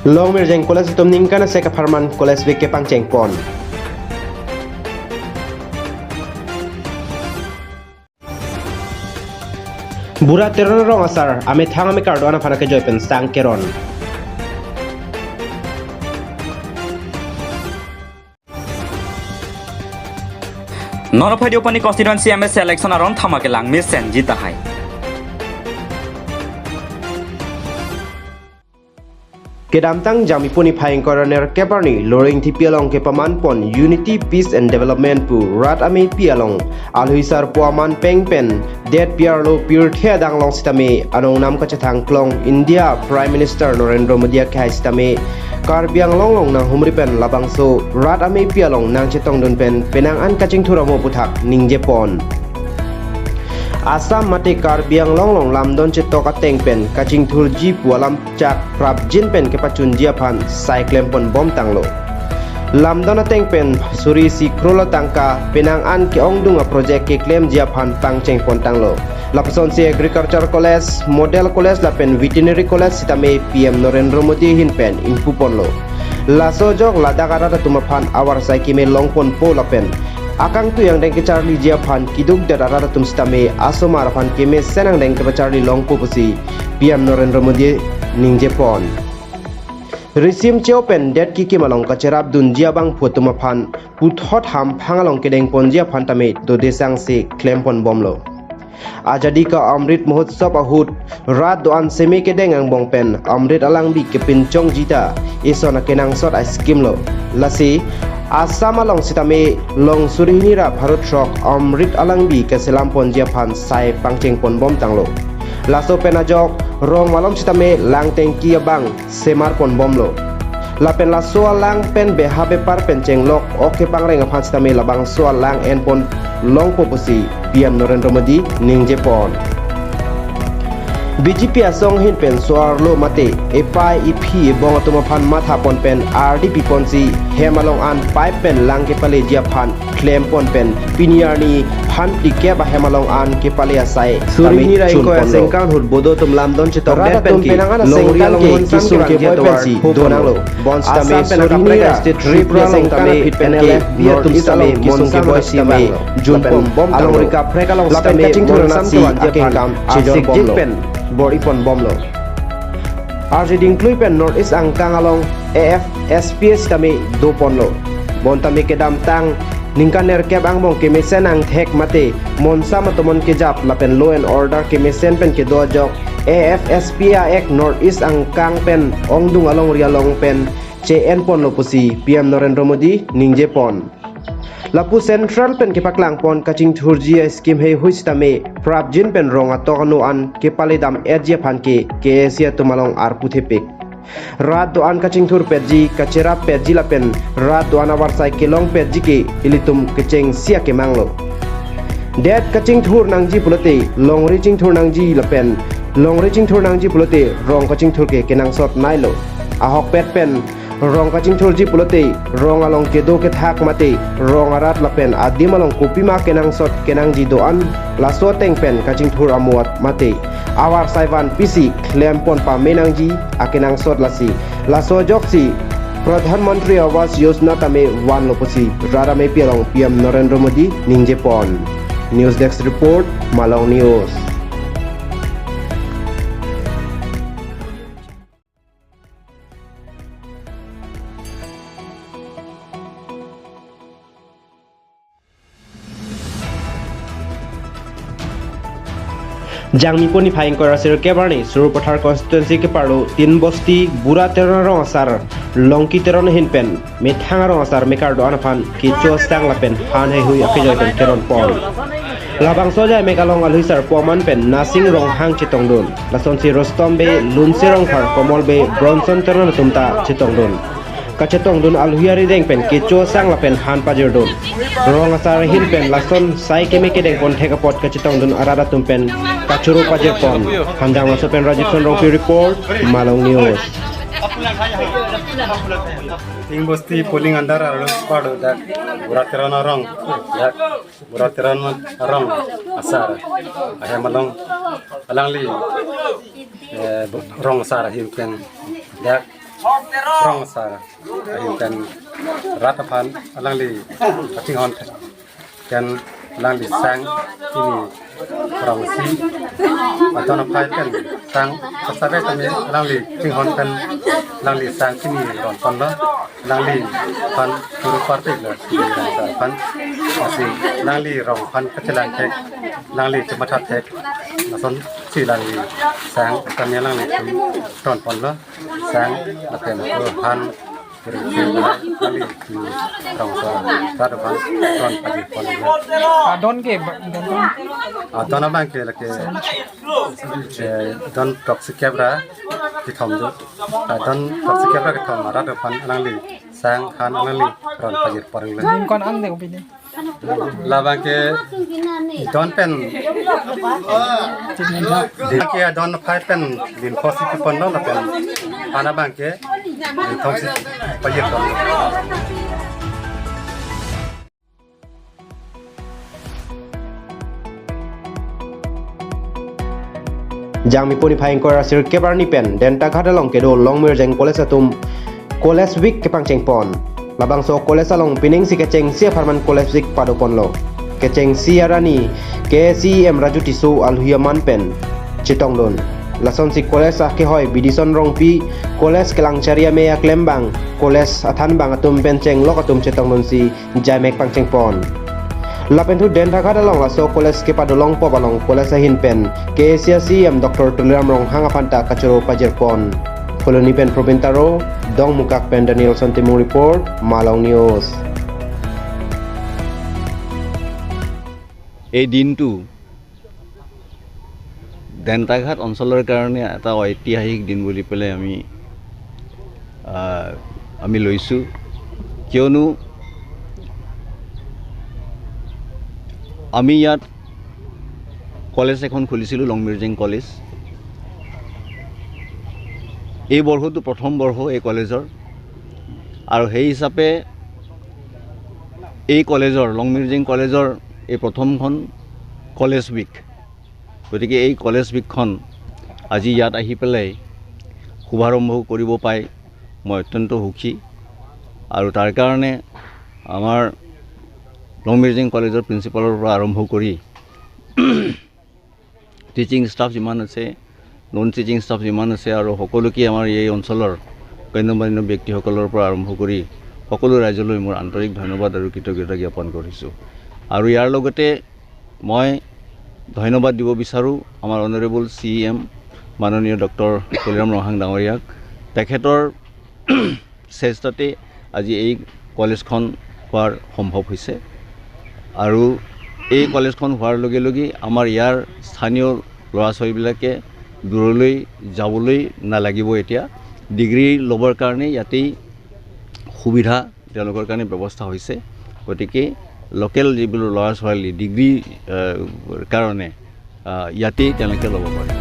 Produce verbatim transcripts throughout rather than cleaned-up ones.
Longmirjeng College atum ningkan asek apharman college week kepangcheng pon. Bura Teron arong asar amethang amekar do-an aphan akejoi pen sang keron. Non aphi Deopani constituency M A C election aron thama kelang mesen ji tahai. Kedamtang Jangmipo niphai ingkoi ra nerkep arni Loringthepi along kepaman pon Unity, Peace and Development pu rat amepi along alhui sarpo aman peng pen det pi arlo pirthe adang along sitame anong nam kachethang klong India Prime Minister Narendra Modi akehai sitame Karbi Anglong along nanghumri pen labangso rat amepi along nangchetongdun pen penang an kachingthur amo aputhak ningje pon. Assam mate Karbi Anglong along lamdon chetok ateng pen kachingthurji pu alam chak prapjin pen kepachunji aphan sai klem pon bom tanglo. Lamdon ateng pen suri isi krolo tangka penang an ke-ongdung a project keklemji aphan pangcheng pon tanglo. Lapusonsi Agriculture College, Model College lapen Veterinary College sitame P M Narendra Modi ahin pen ingpu ponlo. Laso ajok ladak arat atum aphan avarsai keme long ponpo lapen akangtui angdeng kecharliji aphan keduk det arat atum sitame asomar aphan kemesen angdeng kepacharli longpo pusi P M Narendra Modi ningje pon. Risim cheo pen det kikim along kacherapdunji abangphu atum aphan puthot hamphang along kedeng ponji aphan tame dodesang si klem pon bomlo. Azadi ka Amrit Mahotsav ahut rat do-an seme kedeng angbong pen Amrit alangbi kepinchongji ta ison akenangsot a-scheme lo. Lasi Assam along sitame long suri hini ra pharo throk Amrit alangbi keselam ponji aphan sai pangcheng pon bom tanglo. Laso pen ajok rong malom sitame lang tengki abang semar pon bomlo. Lapen laso alang pen beha bepar pen chenglok ok kepangreng aphan sitame labangso alang en pon longpo pusi P M Narendra Modi ningje pon. B J P asong ahin pen so-arlo mate epei ephi ebong atum aphan matha pon pen ardi pi ponsi hem along an pipe pen lang kepaleji aphan klem pon pen pini arni phan phlikep ahem along an kepale asai suri hini ra ingkoi asengkan ahut bodo atum lamdon chetok rat det pen atum ke penang an longri asengkan along ke mon sam kesung kevangji keboi atovar pensi pho do nanglo. Bonsitame Assam pen suri hini akaprek ra state Tripura along asengkan tame aphi pen N L F ke B atum North East sitame along mon kesung sam kevoi kevanglo sitame jun pon bom along tanglo. Rika prek along lapen sitame kachingthur mon nam samsi kevan akengkam chejor bomlo. Pen bor-i pon bomlo. Arje dingklui pen North East angkang along A F S P A sitame do ponlo. Bonta me kedamtang ningkan nerkep angbong kemesen angthek mate monsam atomon kejap lapen law and order kemesen pen kedo ajok A F S P A ek North East angkang pen ongdung alongri along pen che-en ponlo pusi P M Narendra Modi ningje pon. Lapu central pen kepaklang pon kachingthurji a-scheme heihui sitame prapjin pen rong atok ano an kepale dam-etji aphan ke K A A C atum along arpu thepik. Rat do-an kachingthur petji, kacherap petji lapen rat do-an avarsai kelong petji ke ilitum kechengsi akemang lo. Det kachingthur nangji pulote longri chingthur nangji lapen longri chingthur nangji pulote rong kachingthur ke kenangsot nailo. Ahokpet pen rong kachingthurji pulote rong along kedo kethak mate rong arat lapen adim along kopima kenangsot kenangji do-an laso ateng pen kachingthur amo mate avarsai vanpisi klem pon pame nangji akenangsot lasi laso ajoksi Pradhan Mantri Awas Yojana tame vanlo pusi rat amepi along P M Narendra Modi ningje pon. News Desk Report, Malong News. Jangmipo niphai ingkoi ra sirkep arni Sarupathar constituency keparlo Tin Bosti Bura Teron arong asar Longki Teron ahin pen methang arong asar mekar do-an aphan kecho sang lapen han heihui akejoi pen keron pon. Labangso ajai mek along alhui sarpo aman pen Nasing Ronghang chetongdun. Lasonsi Rustom Bey, Lunse Rongphar, Komol Bey, Bronson Teron atum ta chetongdun. Kachetongdun alhui arideng pen kecho sang lapen han pajirdun. Rong asar ahin pen lason sai keme kedeng pon thek apot kachetongdun arat atum pen kachoro pajir pon. Hamjang laso pen Rajiv Son Rongpi report, Malong News. Tin Bosti polling andar arlo keparlo dak Bura Teron arong, dak Bura Teron arong asar ahem along alangli, eh, rong asar ahin pen dak Rong asar ahin pen rat aphan alangli kachinghon pen alangli sang hini rong isi adon aphai pen sang sasave kami alangli chinghon pen alangli sang hini ron ponlo. Alangli aphan turu partik lo, aphan asi alangli rong aphan kachelang thek, alangli chematha thek, lasonsi alangli sang kami alangli ron ponlo. Sang lapen ko han kiri kiri kali rong asar rat aphan ron pajir ponlo. Adon ke ba-, adon ke? Adon abang ke lake, eh, don throksi kep ra kethom do. Adon throksi kep ra kethom rat aphan alangli sang han alangli ron pajir ponlo. Ning kon ang de ko pini. Labang ke don pen, din ke don aphai pen din kosi pi ponlo lapen han abang ke din throksi pajir ponlo. Jangmi puni phai ingkoi ra sirkep arni pen Dentaghat along kedo Longmirjeng College atum College Week kepangcheng pon. Labangso college along pining si kechengsi apharman College Week pado ponlo. Kechengsi arani K A C E M Raju Tisso alhui aman pen chetongdun. Lasonsi college akehoi Bidison Rongpi, college kelangchari amei aklembang, college athanbang atum pen chenglok atum chetongdunsi jaimek pangcheng pon. Lapen thu Dentaghat along laso college kepado longpo along college ahin pen K A C E M Doctor Tuliram Ronghang aphan ta kachoro pajir pon. Phuloni pen Probin Taro, Dongmukak pen Danielson Timung report, Malong News. এই দিনটো ডেন্টাঘাট অঞ্চলৰ কাৰণে এটা ঐতিহাসিক দিন বুলি পেলাই আমি, আহ, আমি লৈছোঁ। কিয়নো আমি ইয়াত কলেজ এখন খুলিছিলোঁ, লংমিৰ্জেং কলেজ। এই বৰ্ষটো প্ৰথম বৰ্ষ এই কলেজৰ, আৰু সেই হিচাপে এই কলেজৰ, লংমিৰ্জেং কলেজৰ এই প্ৰথমখন কলেজ উইক। গতিকে এই কলেজ উইকখন আজি ইয়াত আহি পেলাই শুভাৰম্ভ কৰিব পাই মই অত্যন্ত সুখী। আৰু তাৰ কাৰণে আমাৰ লংমিৰ্জেং কলেজৰ প্ৰিন্সিপালৰ পৰা আৰম্ভ কৰি টিচিং ষ্টাফ যিমান আছে, নন টিচিং ষ্টাফ যিমান আছে আৰু সকলোকে আমাৰ এই অঞ্চলৰ গণ্যমান্য ব্যক্তিসকলৰ পৰা আৰম্ভ কৰি সকলো ৰাইজলৈ মোৰ আন্তৰিক ধন্যবাদ আৰু কৃতজ্ঞতা জ্ঞাপন কৰিছোঁ। আৰু ইয়াৰ লগতে মই ধন্যবাদ দিব বিচাৰোঁ আমাৰ অনাৰেবল চি ই এম মাননীয় ডক্টৰ তুলিৰাম ৰংহাং ডাঙৰীয়াক। তেখেতৰ চেষ্টাতে আজি এই কলেজখন হোৱাৰ সম্ভৱ হৈছে। আৰু এই কলেজখন হোৱাৰ লগে লগে আমাৰ ইয়াৰ স্থানীয় ল'ৰা ছোৱালীবিলাকে দূৰলৈ যাবলৈ নালাগিব। এতিয়া ডিগ্ৰী ল'বৰ কাৰণে ইয়াতেই সুবিধা তেওঁলোকৰ কাৰণে ব্যৱস্থা হৈছে। গতিকে লোকেল যিবোৰ ল'ৰা ছোৱালী ডিগ্ৰী, আহ, কাৰণে, আহ, ইয়াতেই তেওঁলোকে ল'ব পাৰে।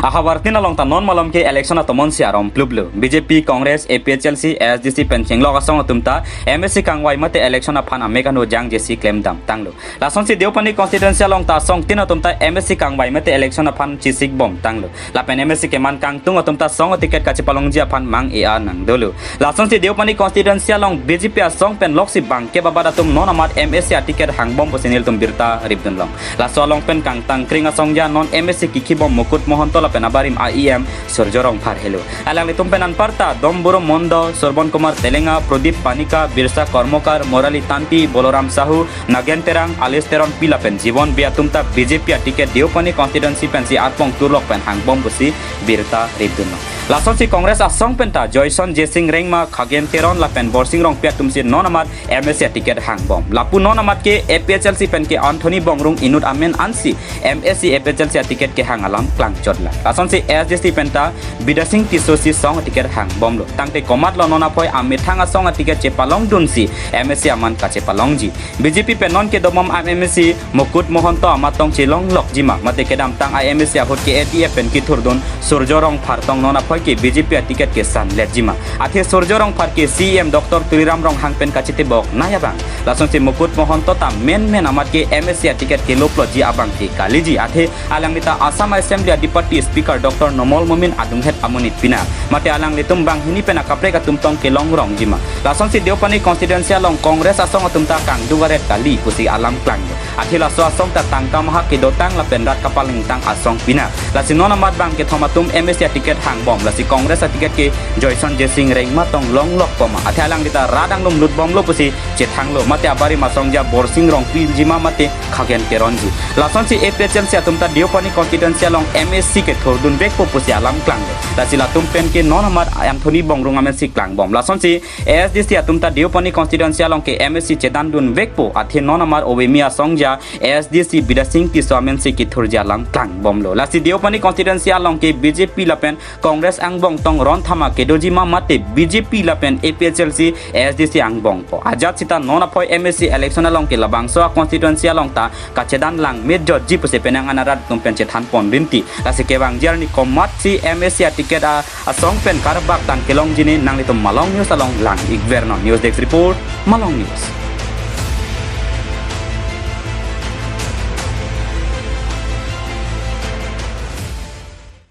Ahavartin along ta non malom ke election atomon si arom pluplu. B J P, Congress, A P H L C, A S D C pen chenglok asong atum ta M A C kangvai mate election aphan amek ano jangjesi klemdam tanglo. Lasonsi Deopani constituency along ta asong tin atum ta M A C kangvai mate election aphan chesik bom tanglo. Lapen M A C keman kangtung atum ta song ticket kachepalongji aphan mang e-a nangdolo. Lasonsi Deopani constituency along B J P asong pen loksi bangke babat atum non amat M A C aticket hangbom pusi nelitum birta ripdunlong. Laso along pen kangtang kring asong ja non M A C kikhibom Mukut Mohonto lapen abarim a E M Surjo Rongphar helo. Alanglitum pen anparta Domburu Mondo, Surbon Kumar Telenga, Pradip Panika, Birsa Kormokar, Morali Tanti, Boloram Sahu, Nagen Terang, Alice Teronpi lapen Jibon Bey atum ta B J P aticket Deopani constituency pensi arpong turlok pen hangbom pusi birta ripdunlong. Lasonsi Congress asong penta Joyson Jesing Rengma, Khagen Teron lapen Borsing Rongpi atumsi non amat M A C aticket hangbom. Lapu non amat ke A P H L C pen ke Anthony Bongrung inut amen ansi M A C A P H L C aticket kehang alam klangchotlang. Lasonsi A S D C penta Bidya Sing Tisso si song ticket hangbomlo. Tangte komatlo non aphoi amethang asong aticket chepalongdunsi M A C aman kachepalongji. B J P pen non kedobom M A C Mukut Mohonto amat tong chelonglokji ma, mate kedamtang I M A C ahut ke A D F pen kithurdun Surjo Rongphar tong non aphoi ke B J P aticket kesan letjima. Athe Surjya Rongphar ke C E M Doctor Tuliram Ronghang pen kachetebok nai abang. Lasonsi Mukut Mahanta ta menmen amat ke M A C aticket keloplotji abang ke kaliji. Athe alangli ta Assam Assembly a-Deputy Speaker Doctor Numal Momin adunghet amonit pina. Mate alanglitum banghini pen akaprek atum tong kelongrongjima. Lasonsi Deopani constituency along Congress asong atum ta kangdugaret kali pusi alam klang. Athe laso asong ta tangka mahak kedotang lapen rat kapalingtang asong pina. Lasi non amat bang kethom atum M A C aticket hangbom. Lasi Congress aticket ke Joyson Jesing Rengma tong longlok poma. Athe alangli ta rat anglum lutbomlo pusi chethanglo. Mate abarim asongja Borsing Rongpinjima mate Khagen Teronji. Lasonsi A P H L C atum ta Deopani constituency along M A C kethurdunvekpo pusi alam klang. Lasi latum pen ke non amat Anthony Bongrung amensi klangbom. Lasonsi A S D C atum ta Deopani constituency along ke M A C chedandunvekpo. Athe non amat ovemi asongja A S D C Bidya Sing Tisso amensi kethurji alam klangbomlo. Lasi Deopani constituency along ke B J P lapen Congress angbong tong ron thama kedojima mate B J P lapen A P H L C A S D C angbongpo. Ajat sita non aphoi M A C election along ke labangso a-constituency along ta kachedan langmetjotji pusi penang anarat atum pen chethanpon rinti. Lasi kevangji arni komatsi M A C aticket a asong pen karbak tang kelongji ne nanglitum Malong News along lang-ikvernon. News Desk Report, Malong News.